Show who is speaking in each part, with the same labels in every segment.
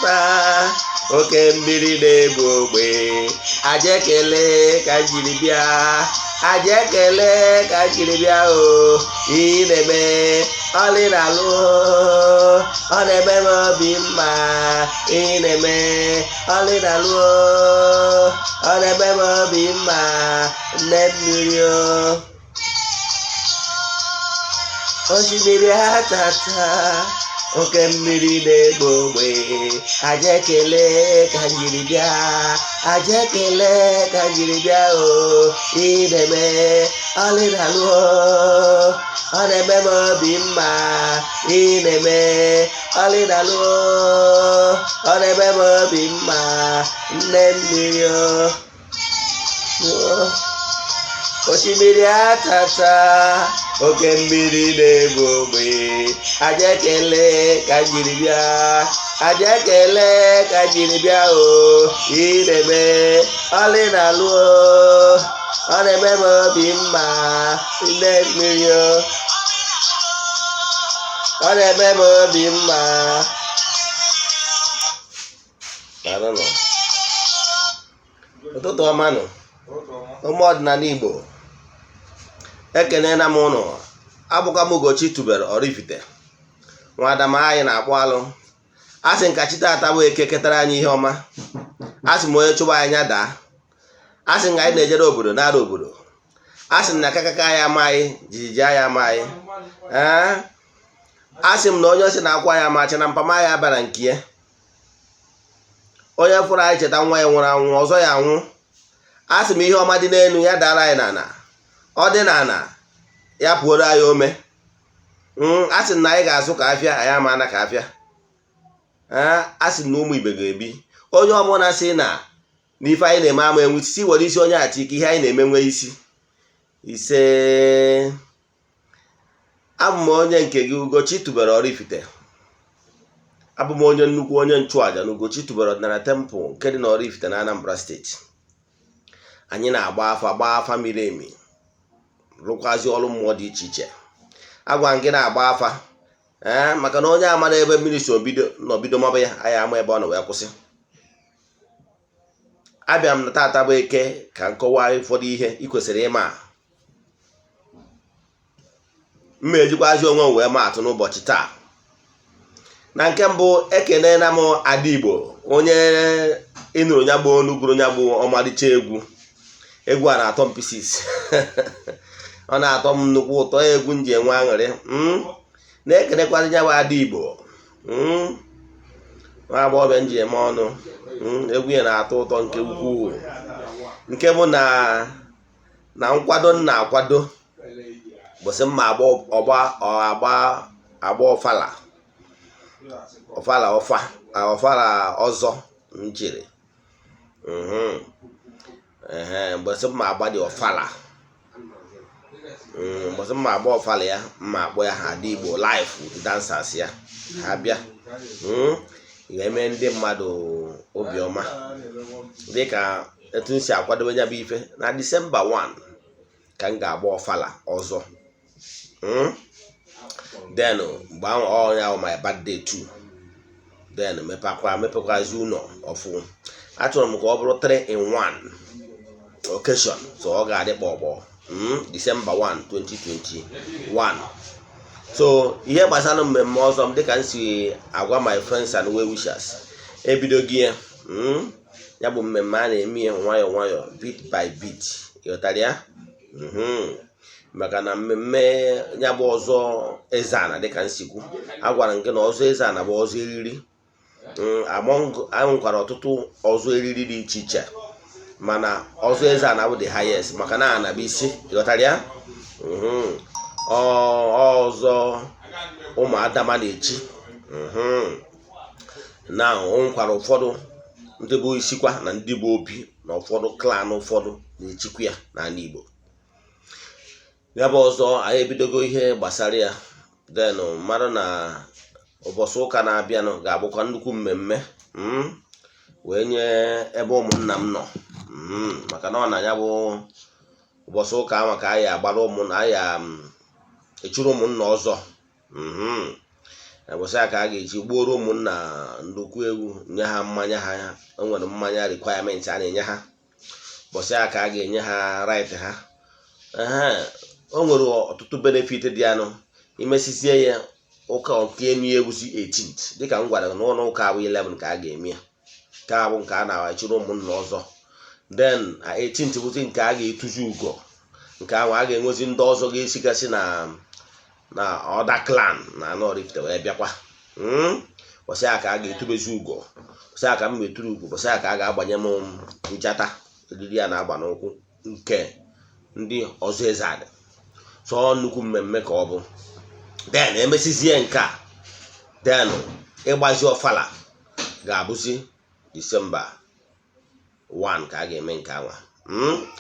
Speaker 1: Atata, oke mmiri na-ebu ogbe. Aja ekele ka m jiri bịa, aja ekele ka m jiri bịa. O ị na-eme ọlị na-alụ, ọ na-eme m obi mma. Ị na-eme ọlị na-alụ, ọ na-eme m obi mma. Nne mmiri o, osimiri atata, oke mmiri na-egbu ogbe. Aja ekele ka m jiri bịa, aja ekele ka m jiri bịa. O ị na-eme ọlị na-alụ, ọ na-eme m obi mma. Ị na-eme ọlị na-alụ, ọ na-eme m obi mma. Nne mmiri o, osimiri atata, oke mmiri na-ebu ogbe. Aja ekele ka m jiri bịa, aja ekele ka m jiri bịa. O ị na-eme ọlị na-alụ, ọ na-eme m obi mma. Nne mmiri o, ọ na-eme m obi mma. Daalụnụ. Ụtụtụ ọma nụ, ụmụ ọdịnala Igbo. Ekenena m ụnụ. Abụkwa m Ugochi tubelu Oraifite, nwa Adama anyị na-akpụ alụ. A sị nka chi tata bụ Eke ketara anyị ihe ọma. A sị m onye chụba anyị ya daa. A sị na anyị na-ejere obodo nara obodo. A sị na kakaka anyị ama anyị, jijiji anyị ama anyị. Ee, a sị m na onye sị na akwa ya amacha na mpama ya abara nke ya. Onye fụrụ anyị cheta nwa ya nwụrụ anwụ, ọzọ ya anwụ. A sị m ihe ọma dị n'elu ya dara anyị n'ala, ọ dị n'ala ya pụoro anyị ome. A sị na anyị ga-azụ ka afịa anyị ama na ka afịa. Ee, a sị na ụmụ ibe ga-ebi. Onye ọbụla sị na n'ife anyị na-eme ama enwe isi, were isi onye achị ka ihe anyị na-eme nwee isi. Ise. Abụ m onye nke gị, Ugochi tubelu Oraifite. Abụ m onye nnukwu onye nchụàjà na Ugochi tubelu ọdịnala temple nke dị na Oraifite na Anambra Steeti. Anyị na-agba afa, gbaa afa miri emi, rụkwazi ọrụ mmụọ dị iche iche. Agwa m gị na-agba afa, ee, maka na onye amara ebe mmiri si obido na obido maba ya, anyị ama ebe ọ nọ wee kwụsị. Abịa m na tata bụ Eke ka m kọwaa ụfọdụ ihe ị kwesịrị ịma. M ejikwazi onwe m wee maa atụ n'ụbọchị taa. Na nke mbụ, ekenena m Ada Igbo, onye ịnụrụ ya bụ olu gụrụ ya bụ ọmarịcha egwu. Egwu a na-atọ m pieces, ọ na-atọ m nnukwu ụtọ. Egwu m ji enwe aṅụrị. Na-ekenekwazị ya bụ Ada Igbo, nwa agbọghọbịa m ji eme ọnụ. Egwu ya na-atọ ụtọ nke ukwuu, nke bụ na na nkwado m na-akwado bụsị mma agba ọgba agba agba ọfala, ọfala, ọfa ọfala ọzọ m chiri. Ehe, mgbọsị mma agba dị ọfala, mgbọsị mma agba ọfala ya, mma akpọ ya Ada Igbo live with dancers ya. Ha bịa ga-eme ndị mmadụ obiọma, dịka etu m si akwadobe ya bụ ife. Na Disemba 1 ka m ga-agba ọfala ọzọ. Then mgbe ahụ ọ ya my birthday too. Then mepekwa mepekwazi ụlọ ọfụ. Achọrọ m ka ọ bụrụ 3 in 1 occasion, so ọ ga-adị kpọkpọ. Disemba 1 2021. So ihe gbasara mmemme ọzọ m, dịka m si agwa my friends and well wishers, ebidogo ya. Ya bụ mmemme a na-eme ya nwayọọ nwayọọ, bit by bit, ịghọtara ya? Maka na mmemme ya bụ ọzọ eze ana, dịka nsikwu agwara m gị na ọzọ eze ana bụ ọzọ eriri. Among anyị nwekwara ọtụtụ ọzọ eriri dị iche iche, mana ọzọ eze ana bụ the highest, maka na ana bụ isi, ịghọtara ya? Ọzọ ụmụ adama na-echi na o nwekwara ụfọdụ ndị bụ isikwa na ndị bụ obi na ụfọdụ clan ụfọdụ na-echikwa ya n'ala Igbo. Ya bụ ọzọ, anyị ebidogo ihe gbasara ya. Then mmadụ na ụbọchị ụka na-abịanụ ga-abụkwa nnukwu mmemme wee nye ebe ụmụnna m nọ, maka na ọ na ya bụ ụbọchị ụka ahụ ka anyị agbara ụmụnna anyị, echuru ụmụnna ọzọ. Ụbọchị a ka a ga-eji gbuoro ụmụnna nnukwu egwu, nye ha mmanya. Ha enwere mmanya requirement a na-enye ha. Ụbọchị a ka a ga-enye ha right ha. Ee, o nwere ọtụtụ benefit dị anụ. Imesizie ya ụka nke emi egwusi 18th, dịka m gwara gị, n'ụlọ ụka abụ 11 ka a ga-eme ya, nke a bụ nke a na-achịrị ụmụnna ọzọ. Then 18th bụzi nke a ga-etuzi ugo. Nke ahụ a ga-enwezi ndị ọzọ ga-esigasị na other clan na anọ Oraifite wee bịakwa. Bọsị a ka a ga-etubezi ugo, bọsị a ka m metụrụ ugo, bọsị a ka a ga-agbanye m njata eriri a na-agba n'ụkwụ nke ndị ọzọ eze adị. So nnukwu mmemme ka ọ bụ. Then emesizie nke a, then ịgbazi ọfala ga-abụzi Disemba 1 ka a ga-eme nke anwa.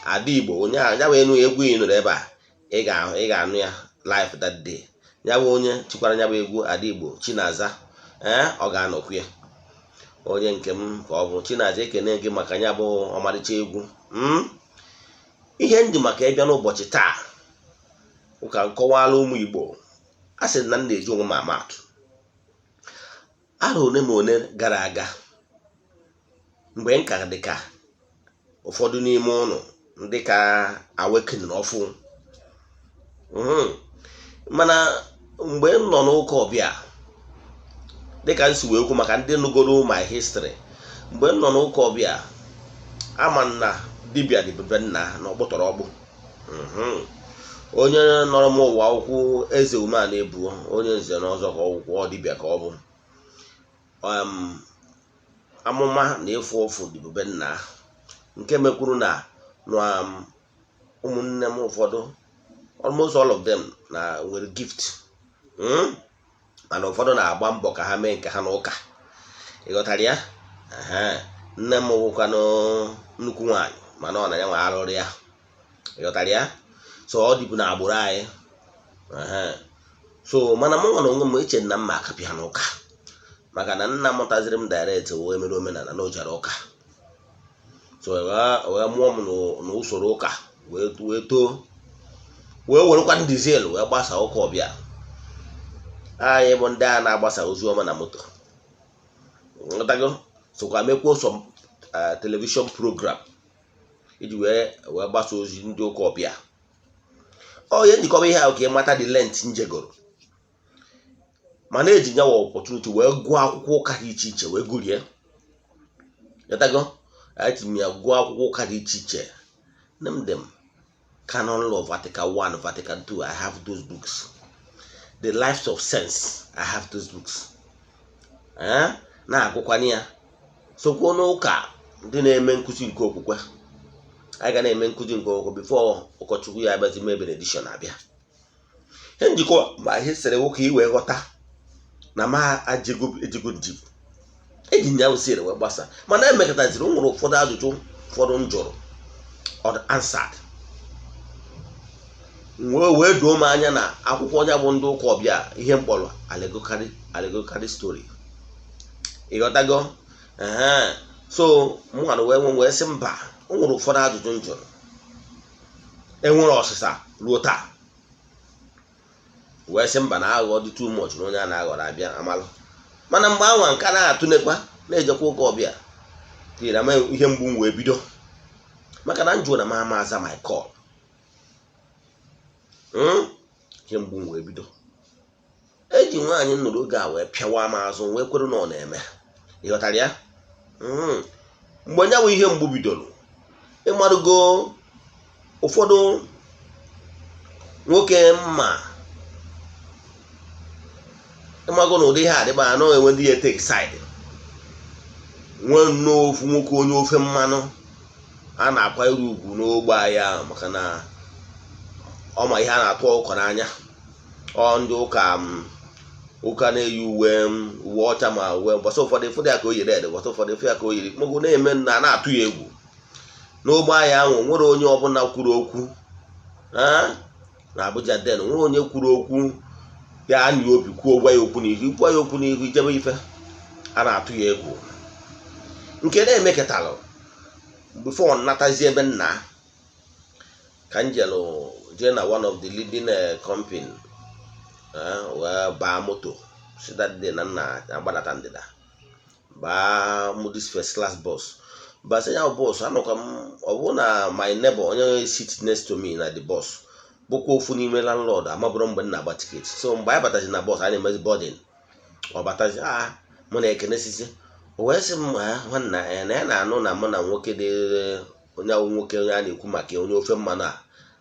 Speaker 1: Ada Igbo, onye a ya bụ enu egwu ị nụrụ ebe a, ị ga-anụ ya live that day. Ya bụ onye chikwara ya bụ egwu Ada Igbo, Chinaza, ee, ọ ga-anọkwu ya. Onye nke m ka ọ bụ. Chinaza, ekene gị maka ya bụ ọmarịcha egwu. Ihe ndị maka ịbịa n'ụbọchị taa ụka nkọwala ụmụ Igbo, a sị na m na-eji onwe m ama atụ. Arọ one ma one gara aga, mgbe m ka dị ka ụfọdụ n'ime ụnụ ndị ka awakening ọfụ, mana mgbe m nọ n'ụka ọbịa, dịka m si wee kwu maka ndị nụgoro my history, mgbe m nọ n'ụka ọbịa, ama na dibịa dị bebe nna na ọkpụtọrọ ọkpụ. Onye nọrọ m ụwa ụkwụ, eze ume a na-ebu onye nze na ọzọ ka ọgwụkwọ ọ dibịa ka ọ bụ. Amụma na ịfụ ụfụ dịbube nna, nke mekwuru na ụmụnne m ụfọdụ, almost all of them, na nwere gift, Mana ụfọdụ na-agba mbọ ka ha mee nke ha n'ụka. Ịghọtara ya? Nne m wụkwanụ nnukwu nwaanyị, mana ọ na ya nwe arụrụ ya. Ịghọtara ya? So ọ dịbụ na agbụrụ anyị. So mana mụ nwa na onwe m eche na mma aka bịa n'ụka, maka na nna mụtaziri m direct wee mere omenala na ojara ụka. So wee mụọ m n'usoro ụka, wee too, wee werekwa diesel wee gbasa ụka ọbịa. Anyị bụ ndị a na-agbasa ozi ọma na moto, nghọtago? Sokwa mekwuo some television program iji wee gbasa ozi ndị ụka ọbịa. Onye njikọba ihe ahụ ka ị mata the length njegoro, mana eji nyawa opportunity wee gụọ akwụkwọ ụka dị iche iche, wee gụrie. Nghọtago? Eji m ya gụọ akwụkwọ ụka dị iche iche. Name them: Canon Law, Vatican 1, Vatican 2. I have those books. The Lives of Saints, I have those books. Eh, na-agụkwana ya, sokwuo n'ụka ndị na-eme nkụzi nke okwukwe. Anyị ga na-eme nkụzi nke okwukwe before ụkọchukwu ya abịazi mee benediction abịa. Ihe njikọ ma ihe sere nwoke iwee ghọta na ma ajego ejego njem eji nya siri wee gbasa. Mana emekọtaziri, o nwere ụfọdụ ajụjụ ụfọdụ m jụrụ unanswered, wee doo m anya na akwụkwọ onye bụ ndị ụka ọbịa, ihe mkpọrọ allegorical story. Ịghọtago? Ee. So mụ wee nwee wee sị mba, o nwere ụfọdụ ajụjụ m jụrụ enwere ọsịsa ruo taa. Wee sị mba, na aghụghọ dị too much, na onye a na-aghọrọ abịa amalụ. Mana mgbe anwa nke a na-atụnekwa na-ejekwa ụka ọbịa tinyere ama, ihe mgbu m wee bido, maka na m jụrụ na m ama aza my call. Ihe mgbu m wee bido. Eji nwaanyị nụrụ oge a wee pịawa m azụ, wee kwere na ọ na-eme. Ịghọtara ya? Mgbe nya bụ ihe mgbu bidoro, ịmarụgo ụfọdụ nwoke mma, ịmago na ụdị ihe adịba anọ enwe ndị ya take side. Nwee nnọọ ofu nwoke onye ofe mmanụ a na-akwanyere ugwu n'ogbe anyị ahụ, maka na ọ ma ihe a na-atụ ọkụkọ n'anya. Ọ ndị ụka ụka na-eyi uwe ọcha, ma uwe mbọsị ụfọdụ ụfọdụ ya ka o yiri red, mbọsị ụfọdụ ụfọdụ ya ka o yiri mọgụ na-eme na na-atụ ya egwu n'ogbe anyị ahụ. Nwere onye ọbụla kwuru okwu na Abuja den, nwere onye kwuru okwu ya anyị obi kwuo, gwa ya okwu n'ihu, ikwu ya okwu n'ihu ijebe ife a na-atụ ya egwu. Nke na-emekọtalụ before nnatazi ebe nna ka m jelụ jee na one of the leading company, wee baa moto. Si that day na nna agbadata ndịda baa Moody's first class bus, bas ya bus anọkwa m. Ọ bụrụ na my neighbor, onye sit next to me na the bus, bụkwa ofu n'ime landlord, amabụrụ mgbe m na-agba ticket. So mgbe anyị batazi na bus, anyị na-emezi boarding, ọ batazi a mụ na ekene sisi, o wee sị m, "Ah, nwanna ya na ya na-anụ na mụ na nwoke dị, onye awụ nwoke, onye a na-ekwu maka ya, onye ofe mmanụ a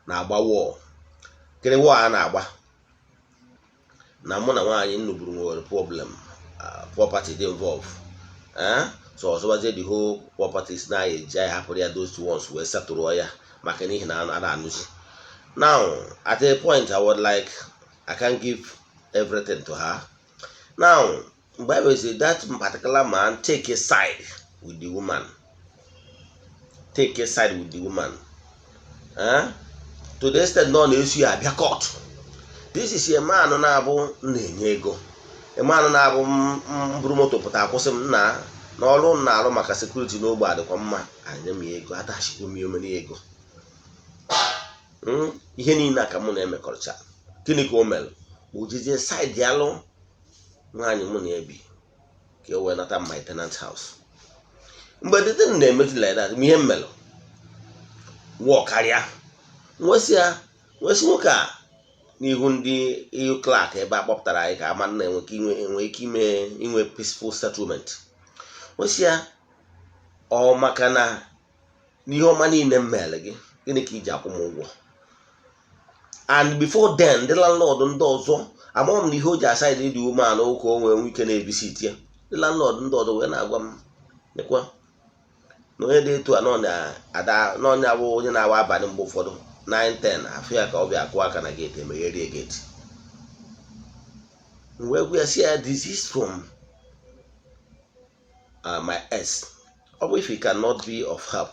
Speaker 1: na-agba wọọ kịrị wọọ a na-agba na mụ na nwaanyị nnuburu nwere problem, property dị involve, eh? So ọzọbazie the whole properties na anyị eji anyị hapụrụ ya those ones wee setụrụ ya maka n'ihi na a na-anụzi." Now at a point I was like, I can't give everything to her now. Mgbe I was that particular man take a side with the woman, take a side with the woman, eh? To the extent na ọ na-esu ya abịa court. This is a man na-abụ m na-enye ego, a man na-abụ m buru moto pụta akwụsị m na n'ọrụ m na-arụ maka security n'ogbe a dịkwa mma, anye m ya ego, atachikwu m ya omere ego. Ihe niile a ka mụ na-emekọrịcha. Gịnị ka o mere? O jezie side alụ nwaanyị mụ na-ebi ka e wee nata my tenant house. Mgbe the thing na-emetu like that, ihe m mere wụọ karịa nwesị ya, nwesị nwoke a n'ihu ndị ihu clerk ebe a kpọpụtara anyị ka ama na enwe ike inwe enwe ike ime inwe peaceful settlement. Nwesị ya, ọ maka na n'ihe ọma niile m mere gị, gịnị ka iji akwụ m ụgwọ? And before then, ndị landlord ndị ọzọ amaghị m na ihe o ji aside dị umeala ụka o nwee ike na-evisit ya. Ndị landlord ndị ọzọ wee na-agwa m nekwa na onye dị etu a nọ na-ada n'ọnya bụ onye na-awa abalị, mgbe ụfọdụ 9 10 afụ ya ka ọ bịa kụọ aka na gate, emegherie gate. M wee gwa ya, si ya, "This is from my ex. Ọ bụ if you cannot be of help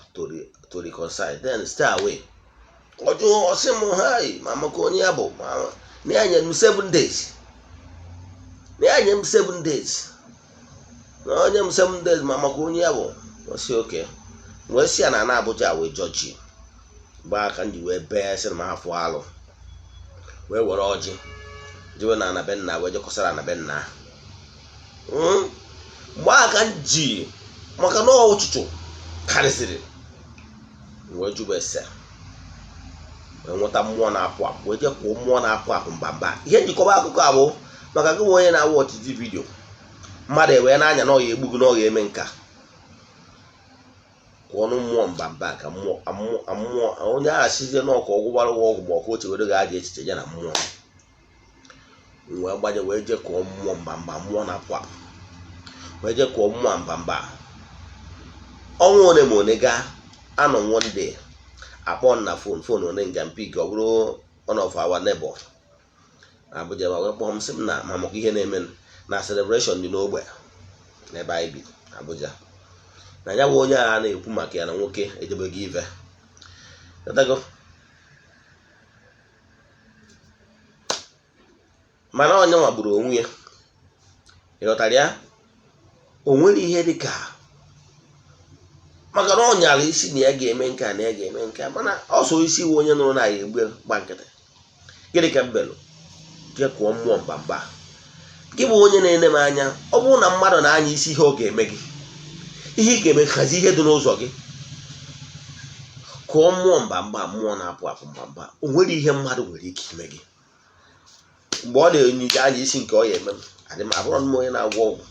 Speaker 1: to reconcile, then stay away." Ọ jụ, ọ sị m hai ma maka onye ya bụ ma na ya nyere m 7 days, na ya nye m 7 days, na onye m 7 days ma maka onye ya bụ. Ọ sị oke wee sị ya na ana Abuja wee jọji gbaa aka m ji wee bee, sị na m afụ alụ, wee were ọjị jewe na ana be nna, wee jekọsara ana be nna. Mgbe aka m ji maka na ọchụchụ karịsịrị, wee jụba ese, wee nweta mmụọ na-apụ apụ, wee jee kwụọ mmụọ na-apụ apụ mba mba. Ihe njikọba akụkọ a bụ maka gị nwe onye na-awụ ọchịchị video mmadụ ewee na-anya na ọya egbu gị na ọya eme nka, kwụọ ọnụ mmụọ mba mba ka mmụọ mmụọ onye agha sizie n'ọkụ ọgwụ gbara ụgwọ ọgwụ ma ọkụ oche were ga-aja echiche ya na mmụọ. Wee gbaje wee jee kụọ mmụọ mba mba, mmụọ na-apụ apụ, wee jee kụọ mmụọ mba mba. Ọnwa one ma one gaa, anọ m one day, akpọ m na phone, phone one nga m pick, ọ bụrụ one of our neighbor na Abuja, ma wee kpọọ m, sị m na ma maka ihe na-eme na celebration dị n'ogbe n'ebe anyị bi Abuja, na ya bụ onye a na-ekwu maka ya na nwoke ejebego ive. Ghọtago? Mana onye nwagburu onwe ya, ịghọtara ya? O nwere ihe dị ka maka na ọ nyara isi na ya ga-eme nke a, na ya ga-eme nke a, mana ọsọ isi iwe onye nụrụ na ya egbu gba nkịtị. Gịnị ka m belụ? Jee kụọ mmụọ mba mba. Gị bụ onye na-ene m anya, ọ bụrụ na mmadụ na-anya isi ihe ọ ga-eme gị, ihe ị ga-eme, hazie ihe dị n'ụzọ gị, kụọ mmụọ mba mba, mmụọ na-apụ apụ mba mba. O nwere ihe mmadụ nwere ike ime gị mgbe ọ na-enye anya isi nke ọ ya eme m. Adị m abụrụ m onye na-agwọ ọgwụ.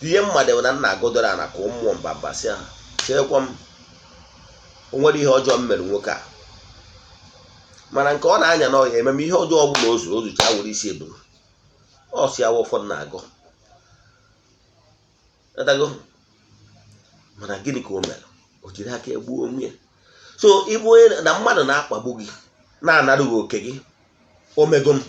Speaker 1: Ihe mmadụ na nna agodoro ana kụọ mmụọ mba mba, si ha cheekwa m, o nwere ihe ọjọọ m mere nwoke a, mana nke ọ na-anya na ọya eme m ihe ọjọọ ọ bụla o zuru ozucha were isi eburu ọ si awa ụfọdụ na-agọ. Ghọtago? Mana gịnị ka o mere? O jiri aka egbuo onwe ya. So ịbụ onye na mmadụ na-akpagbu gị, na-anarụ gị oke gị, omego m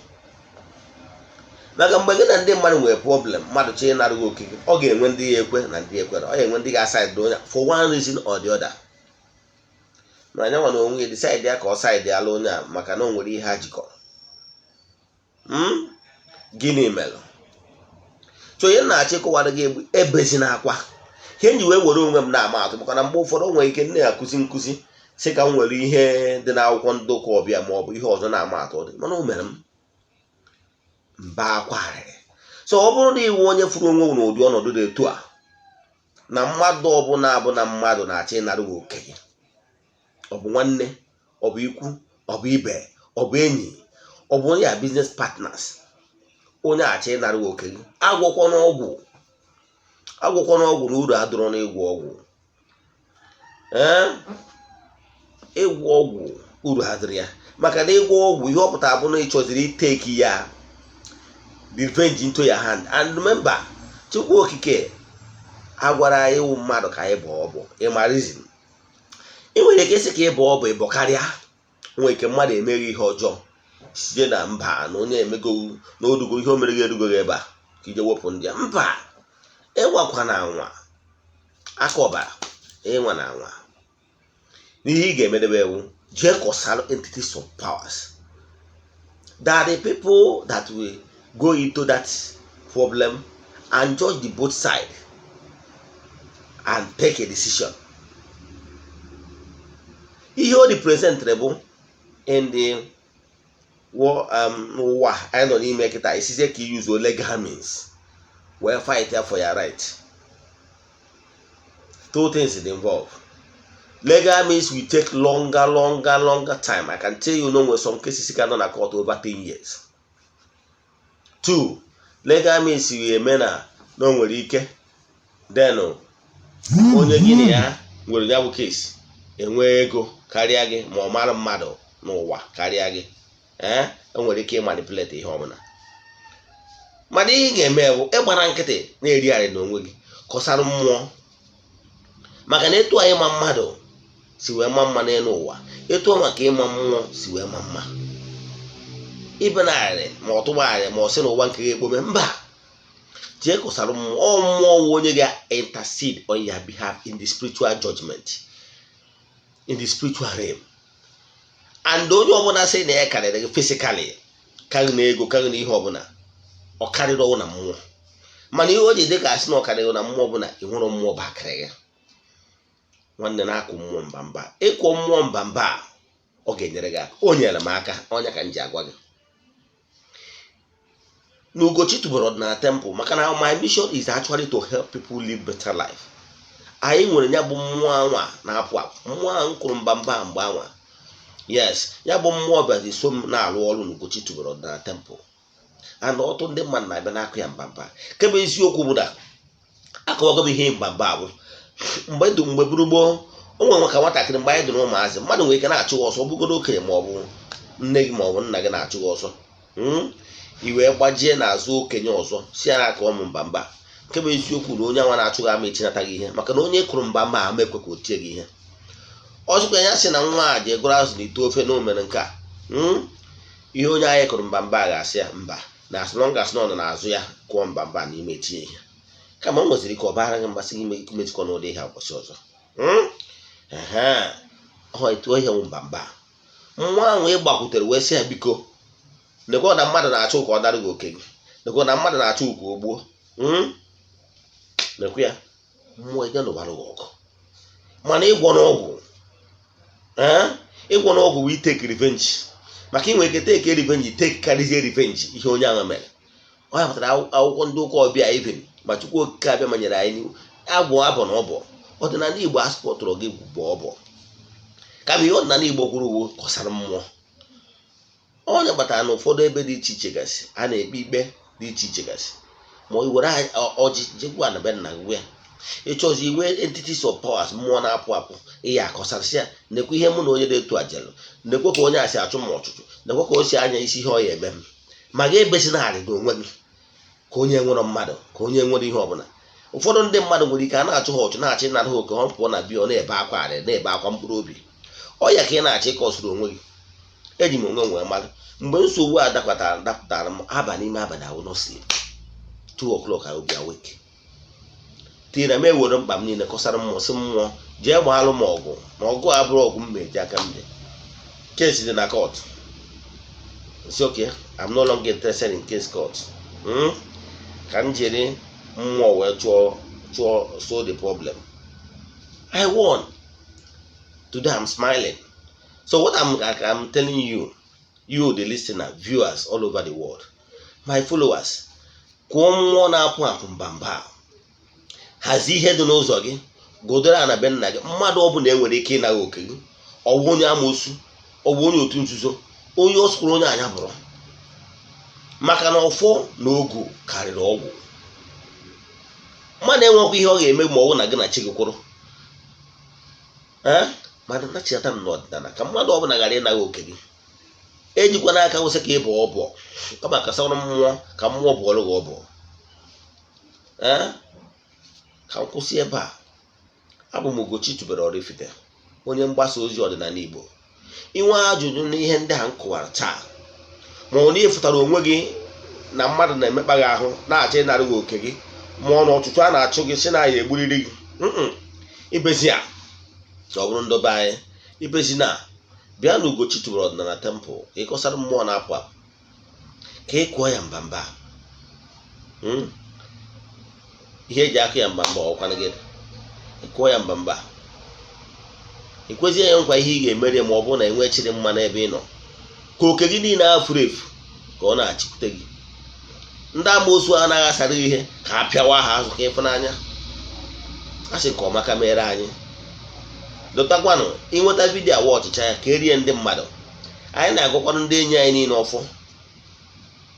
Speaker 1: maka mgbe gị na ndị mmadụ nwere problem, mmadụ chọọ ịnarụ gị oke gị, ọ ga-enwe ndị ya ekwe na ndị ekwere, ọ ga-enwe ndị ga-aside onye for one reason or the other. Ma anya nwa na onwe ya decide ya ka ọ side alụ onye a maka na o nwere ihe ha jikọrọ. Gịnị mere? So ihe m na-achọ ịkọwara gị bụ ebezina akwa. Ihe m ji wee were onwe m na-ama atụ maka na mgbe ụfọdụ o nwere ike nne ya akụzi nkụzi sị ka m were ihe dị n'akwụkwọ ndị ụka ọbịa ma ọ bụ ihe ọzọ na-ama atụ dị, mana o mere m mba akwa arịrị. So ọ bụrụ na iwu onye furu onwe n'ụdị ọnọdụ dị etu a, na mmadụ ọbụla abụ na mmadụ na-achọ ịnara gị oke gị, ọ bụ nwanne, ọ bụ ikwu, ọ bụ ibe, ọ bụ enyi, ọ bụ onye ya business partners, onye achọ ịnara gị oke gị, agwọkwọ n'ọgwụ, agwọkwọ n'ọgwụ, na uru adịrọ n'ịgwọ ọgwụ. Ee, ịgwọ ọgwụ, uru adịrị ya, maka na ịgwọ ọgwụ, ihe ọ pụtara bụ na ị chọziri i take ya revenge into your hand. And remember, Chukwu Okike agwara anyị wụ mmadụ ka anyị bọọ ọbọ. Ịma reason ị nwere ike ịsị ka ị bọọ ọbọ, ịbọ karịa, nwere ike mmadụ emeghị ihe ọjọọ site na mba na onye emego na odugo, ihe o mere gị erugoghị ebe a ka ije wepụ ndị a. Mba, ịnwakwa na anwa aka ọbara, ịnwa na anwa n'ihe ị ga-emedebe ewu, jee kọsara entities of powers that the people that will go into that problem and judge the both side and take a decision. Ihe o represent bụ in the n'ụwa anyị nọ n'ime kịta, isizie ka use legal means wee fight for your right. Two things dey involve. Legal means will take longer, longer, longer time. I can tell you, no, nwere some cases ka nọ na court over 10 years. Two, legal means ga-eme na o nwere ike then onye gị na ya nwere ya bụ case enwee ego karịa gị, ma ọ mara mmadụ n'ụwa karịa gị. Ee, enwere ike ị manipulate ihe ọbụla. Mana ihe ị ga-eme bụ ịgbara nkịtị na-erigharị n'onwe gị, kọsara mmụọ, maka na etu anyị ma mmadụ si wee ma mma n'elu ụwa, etu ọ maka ịma mmụọ si wee ma mma ibenarị, ma ọ tụgbarị, ma ọ sị n'ụwa nke ga-ekpome mba. Jee kọsara mmụọ. Ọ mmụọ wụ onye ga-intercede on your behalf in the spiritual judgment, in the spiritual realm. And onye ọbụla sị na ya karịrị gị physically, karị na ego, karị na ihe ọbụla, ọ karịrị ọnwụ na mmụọ. Mana ihe o ji dị ka asị na ọ karịrị na mmụọ bụ na ị nwere mmụọ bakịrị gị. Nwanne, na-akụ mmụọ mba mba, ịkụ mmụọ mba mba, ọ ga-enyere gị aka. O nyere m aka. Ọnya ka m ji agwa gị na Ugochi tubelu ọdịnala temple, maka na my mission is actually to help people live better life. Anyị nwere ya bụ mmụọ anwa na-apụ apụ, mmụọ ahụ m kụrụ mba mba mgbe anwa. Yes, ya bụ mmụọ bịazi so m na-arụ ọrụ n'Ugochi tubelu ọdịnala temple, and ọtụtụ ndị mmadụ na-abịa n'akụ ya mbamba. Kebe eziokwu bụ na akọwago m ihe mbamba bụ mgbe ndụ mgbe buru gboo. O nwere maka nwatakịrị, mgbe anyị dị n'ụmụazị, mmadụ nwere ike na-achụ gị ọsọ, ọ bụgodo okenye, ma ọ bụ nne gị ma ọ bụ nna gị na-achụ gị ọsọ, i wee gbajie n'azụ okenye ọzọ si ya na-akọ ụmụ mbamba. Nke bụ eziokwu na onye anwa na-achụ gị ama echinata gị ihe, maka na onye kụrụ mbamba ama ekwe ka o tie gị ihe. Ọzọkwa, ya sị na nwa a ji egoro azụ na ite ofe na o mere nke a, ihe onye anyị kụrụ mbamba ga-asị ya mba, na as long as na ọ nọ n'azụ ya kụọ mbamba n'ime etinye ihe, kama o nweziri ike ọ bara gị mgbasị gị mezikọ n'ụdị ihe ụbọchị ọzọ. Ehe, ọ etu ihe wụ mbamba. Nwa ahụ ị gbakwutere wee sị ya, biko, nekwa na mmadụ na-achụ ka ọ dara gị oke gị, nekwa na mmadụ na-achụ ka o gbuo, nekwa ya, mmụọ ije nụbara gị ọgụ. Mana ịgwọ n'ọgwụ, ee, ịgwọ n'ọgwụ bụ take revenge, maka inwe ike take revenge, take karịzie revenge ihe onye ahụ mere. Ọ ya pụtara akwụkwọ ndị ụka ọbịa, even ma Chukwu Okike abịa manyere anyị agwụ abọ na ọbọ. Ọdịnala Igbo asụpọtụrụ gị bụ ọbọ, kama ihe ọdịnala Igbo kwuru uwe kọsara mmụọ. Onye kpatara na ụfọdụ ebe dị iche iche gasị a na-ekpe ikpe dị iche iche gasị, ma i were ọjị jekwa na be nna gị ya, ịchọzi iwe entities of powers, mmụọ na-apụ apụ, ihe akọsarasị ya, nekwa ihe mụ na onye dị etu a jelụ, nekwe ka onye a si achụ m ọchụchụ, nekwe ka o si anya isi ihe ọ ya eme m. Ma gị ebesi narị n'onwe gị ka onye nwere mmadụ, ka onye nwere ihe ọbụla. Ụfọdụ ndị mmadụ nwere ike a na-achụ ha ọchụ, na-achị nara ha oke ha, pụọ na bia, ọ na-ebe akwa arị, na-ebe akwa mkpụrụ obi. Ọ ya ka ị na-achọ ịkọsiri onwe gị. Eji m onwe m wee mara mgbe nsogbu a dakwatara dapụtara m abalị ime abalị, I will not sleep. 2 o'clock I will be awake tinyere m, ewere mkpa m niile kọsara mmụọ, sị mmụọ jee gbaalụ m ọgụ, na ọgụ a bụrụ ọgụ m ma eji aka m dị. Case dị na court. Nsi okay, I'm no longer interested in case court. Ka m jiri mmụọ wee chụọ chụọ solve the problem. I won. Today I'm smiling. So what I'm telling you, you the listener, viewers all over the world, my followers, Kụọ mmụọ na-apụ apụ mbamba, hazie ihe dị n'ụzọ gị, godoro ana be nna gị. Mmadụ ọbụla enwere ike ịnaghị oke gị, ọwụ onye amoosu, ọwụ onye otu nzuzo, onye ọ sụkwara onye anya bụrụ, maka na ọfọ na ogu karịrị ọgwụ. Mmadụ enwekwa ihe ọ ga-eme ma ọ bụ na gị na chi gị kwụrụ. Ee, mana nachịata m n'ọdịnala ka mmadụ ọbụla ghara ịnaghị oke gị. Ejikwa n'aka wụsị ka ị bụ ọbọ, kama ka sọrọ mmụọ ka mmụọ bụọrọ gị ọbọ. Ee, ka m kwụsị ebe a. Abụ m Ugochi tubelu Oraifite, onye mgbasa ozi ọdịnala Igbo. Inwe ajụjụ n'ihe ndị a m kụwara taa, ma ọ na ịfụtara onwe gị na mmadụ na-emekpa gị ahụ, na-achọ ịnara gị oke gị, ma ọ na ọchụchụ a na-achụ gị si na ya egburiri gị, ibezi a ọ bụrụ ndobe anyị ibezi na bịa na Ugochi tubelu ọdịnala temple ka ịkọsara mmụọ na-apụ apụ, ka ị kụọ ya mbamba. Ihe eji akụ ya mbamba ọkwanụ gị kụọ ya mbamba, ekwezie ya nkwa ihe ị ga-emeri ma ọ bụrụ na enwee chiri mma n'ebe ị nọ, ka oke gị niile a furu efu ka ọ na-achịkwute gị. Ndị amoosu anaghị asara ihe ka a pịawa ha azụ ka ịfụnanya a sị nke ọma ka mere anyị. Lụtakwanụ ịnweta video awa ọchịcha ya ka erie ndị mmadụ. Anyị na-agụkwanụ ndị enyi anyị niile ọfọ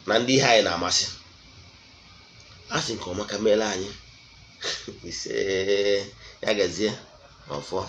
Speaker 1: na ndị ihe anyị na-amasị a sị nke ọma ka mere anyị. Ise, ya gazie ọfọ.